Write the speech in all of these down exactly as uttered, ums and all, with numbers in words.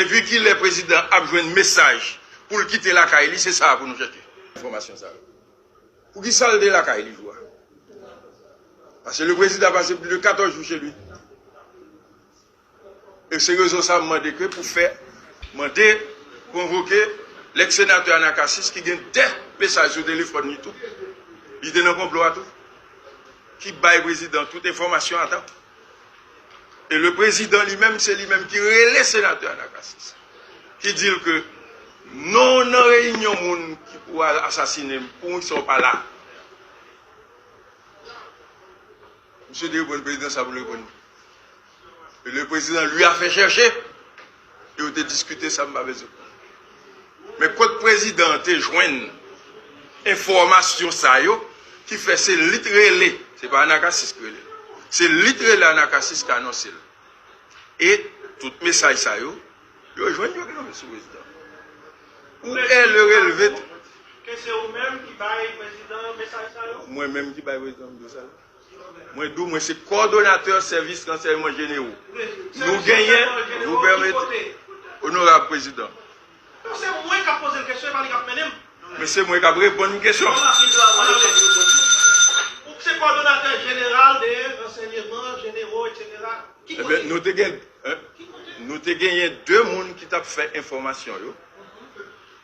Depi kilè prezidan ap jwenn mesaj pou l kite lakay li, se sa a pou nou chèche. Enfòmasyon sa yo. Poukisa l te lakay li jou a? Paske le président a passé plus de quatorze jours chez lui. E se rezon sa a m mande ke pou fè, mande konvoke lèks senatè Anacacis ki gen de mesaj sou telefòn li tou. Li te nan konplo a tou. Ki bay prezidan tout enfòmasyon a tan. E le prezidan li menm, se li menm ki rele senatè Anacacis, ki di l ke non nan reyinyon moun ki pou al asasinen m, pou sa w pa la. Misye te reponn prezidan sa pou l reponn. E le prezidan, li, a fè chèche. E yo te diskite sa, m pa bezwen. Men kot prezidan an te jwenn enfòmasyon sa yo ki fè se li t rele, se pa Anacacis ki rele l. Se li t rele Anacacis ki anonse l. E tout mesaj sa yo, yo jwenn yo ki tonbe sou prezidan. Ou e le releve. Ke se ou menm ki bay prezidan mesaj sa yo? Mwen menm ki bay prezidan m di w sa yo. Mwen di w, mwen se kòdonatè sèvis ransèyman jenero. Nou genyen, vous permettez, onorab prezidan. Non, se mwen k ap poze l kesyon, e pa li k ap mennen m. Men se mwen k ap reponn kesyon. Ou se kòdonatè jeneral de ransèyman jenero, etsetera. Ki kote? Ebyen, nou te gen, en, nou te genyen de moun ki t ap fè enfòmasyon yo.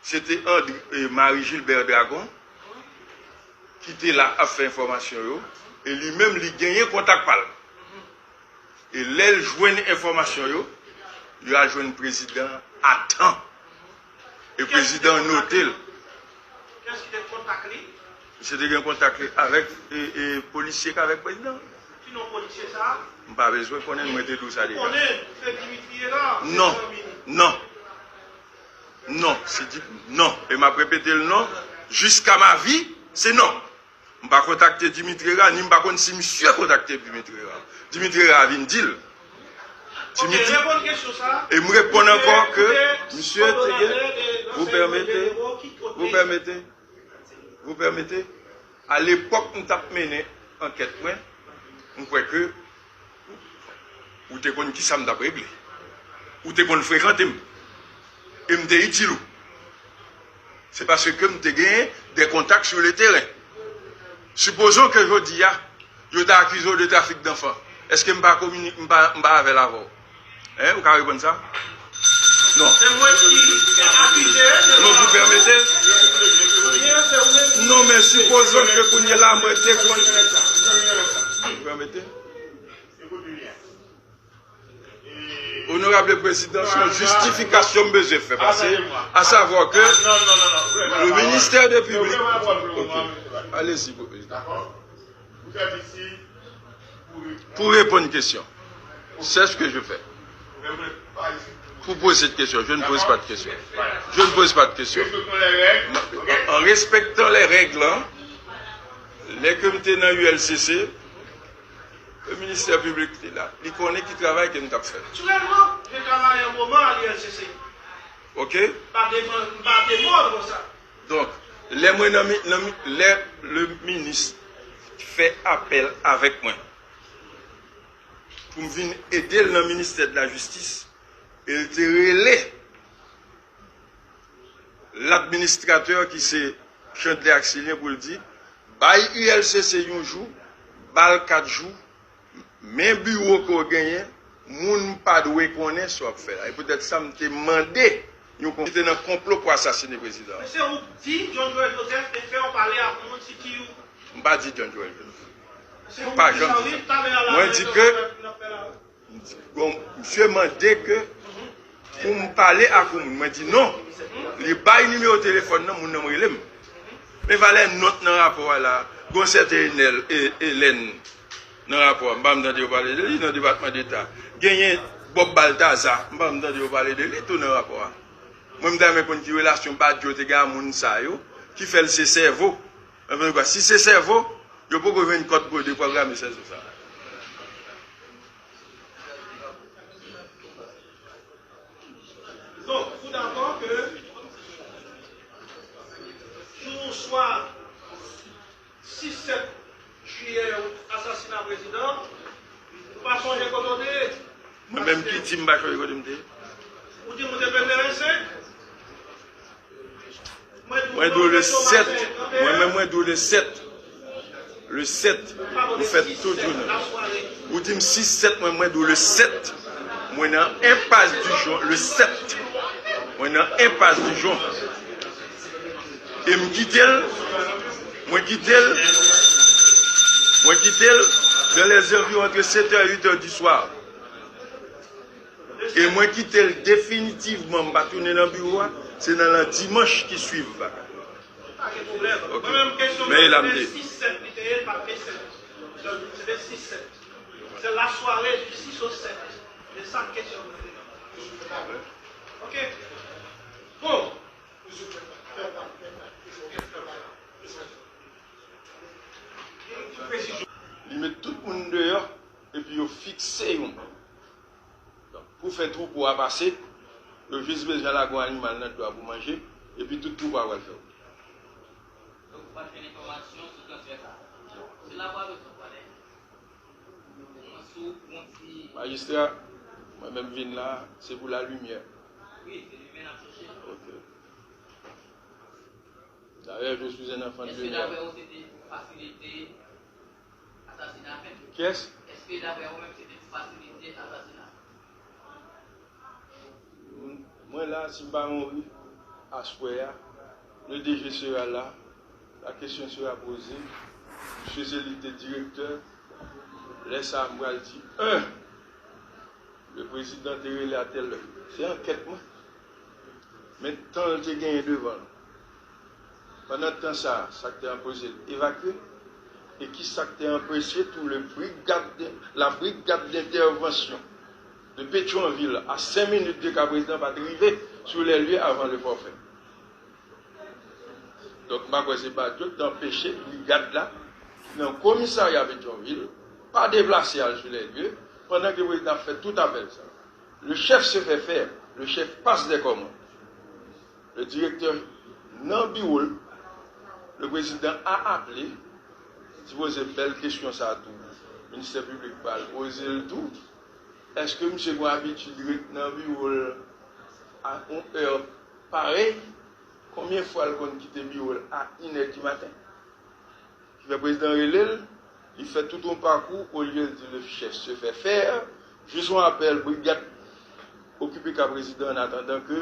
Se te André, eh, Marie Gilbert Dragon ki te la ap fè enfòmasyon yo. E li menm, li genyen kontak pa l. E lè l jwenn enfòmasyon yo, yo al jwenn prezidan a tan. E prezidan an note l. Kiyès ki te kontak li? Misye te gen kontak li avèk, e, e, polisye k avèk prezidan. Ki non polisye sa a? M pa bezwen konnen, mwen te di w sa deja. Ou konnen se Dimitri Hérard, se zanmi li. Non, non. Non, se di, non. E m ap repete l non. Jiska ma vi, se non. M pa kontakte Dimitri Hérard, ni m pa konn si misye kontakte Dimitri Hérard. Dimitri Hérard vin di l. Dimitri, e m reponn ankò ke misye te gen, vous permettez, vous permettez, vous permettez, a lepòk m t ap mennen ankèt mwen, m kwè ke ou te konn kisa m t ap regle. Ou te konn frekante m. E m te itil ou. Se paske m te gen de kontak sur le terrain. Supposons que jodi a, yo ta akize w de trafic d'enfants. Èske m pa komini-, m pa, m pa avè l avè w? Hein, ou ka reponn sa? Non. Se mwen ki akize. Non, vous permettez? Non, men supposons que kounye la, mwen te konn. Vous permettez? Onorab le prezidan, se yon jistifikasyon m bezwen fè pase, à savoir que le ministère de public. Ok. Allez-y, prezidan. Pour répondre question. C'est ce que je fais. Pour poser de questions, je ne pose pas de questions. Je ne pose pas de questions. En, en respectant les règles, hein, lè ke m te nan U L C C, le ministère public te la. Li konnen ki travay ke m t ap fè. Naturellement, j'ai travaillé un moment à l'U L C C. Ok? Pa de, pa de mò konsa. Donk, lè mwen nan mi-, nan mi-, lè le minis fè apèl avèk mwen pou m vin ede l nan ministè de la jistis, e l te rele l administratè ki se Chandler Axelien pou l di, bay U L C C yon jou, ba l kat jou, men biwo ke w genyen, moun pa dwe konnen sa w ap fè la. E poutèt sa, m te mande yon kon-, ki te nan konplo pou asasine prezidan an. Men se ou k di John Joël Joseph te fè w pale ak moun City U. M pa di John Joël Joseph. Se ou k di sa, wi, talè a la, mwen di ke, bon, misye mande ke pou m pale ak yon moun. Mwen di non. Li bay nimewo telefòn nan, moun nan rele m. Men valè nòt nan rapò a la, gon sèten Enèl, e, Elèn nan rapò a. M pa janm tande yo pale de li nan Depatman Deta. Genyen Bob Balthazar, m pa janm tande yo pale de li tou nan rapò a. Mwen, m ta renmen konn ki relasyon Badio te gen a moun sa yo, ki fè l se sèvo. Anfen, kwa, si se sèvo, yo poko jwenn kòd gode pwograme sèzo sa. Donk, ou dakò ke jou swa sis, sèt jiyè, asasina prezidan, ou pa sonje kote w te ye? Mwen menm ki di m pa sonje kote m te ye? Ou Mwen di w le sèt. Mwen menm, mwen di w le sèt. Le sèt, nou fè tout jounen. Ou di m sis, sèt, mwen, mwen di w le sèt. Mwen nan enpas Dijon, le sèt. Mwen nan enpas Dijon. E m kite l, mwen kite l, mwen kite l dans les environs entre sept heures et huit heures du soir. E mwen kite l definitivman, m pa tounen nan biwo a, se nan landimanch ki swiv la. Ok. Men e la m te ye. Se lasware di sis o sèt. Se sa kesyon mwen te gen. Ok. Bon. Li met tout moun deyò, epi yo fikse yon. Donk, pou fè twoupo a pase, yo jis bezwen lage yon animal nan dlo a pou manje, epi tout twoupo a pral fè wout. Donk, ou pa t jwenn enfòmasyon sou transfè sa a? Se la w ap bezwen pale. Mwen sou, mwen si. Majistra, mwen menm vin la, se pou lalimyè. Wi, se limyè n ap chèche. Ok. D'ailleurs, je suis un enfant de lumière. Èske daprè ou se te fasilite asasina a fèt? Kiyès? Èske daprè ou menm se te fasilite asasina? Mwen la, si m pa mouri aswè a, le D G sera là, la question sera posée. Misye se li te direktè. Lè sa a, m pral di, un, le président te rele a tèl lè. Se ankèt mwen. Men tan l te genyen devan l. Pandan tan sa a, sa k te anpeche l evakye? E ki sa k te anpeche tou le brigade de, la brigade d'intervention de Petyonvil a senk minit de ka prezidan pa t rive sur les lieux avant le forfait? Donk, m pa kwè se Badio k te anpeche brigad la ki nan komisarya Petyonvil pa deplase al sur les lieux pandan ke prezidan ap fè tout apèl sa. Le chef se fait faire, le chef passe des commandes. Le directeur nan biwo l, le président a appelé, sipoze bèl kesyon sa tou, ministè piblik pral poze l tou. Èske misye gen abitid ret nan biwo l a yon è parèy? Konbyen fwa l konn kite biwo l a inè di maten? Ki fè prezidan rele l, li fè tout yon pakou, olye l di le chef se fait faire, jis yon apèl brigad okipe ka prezidan an atandan ke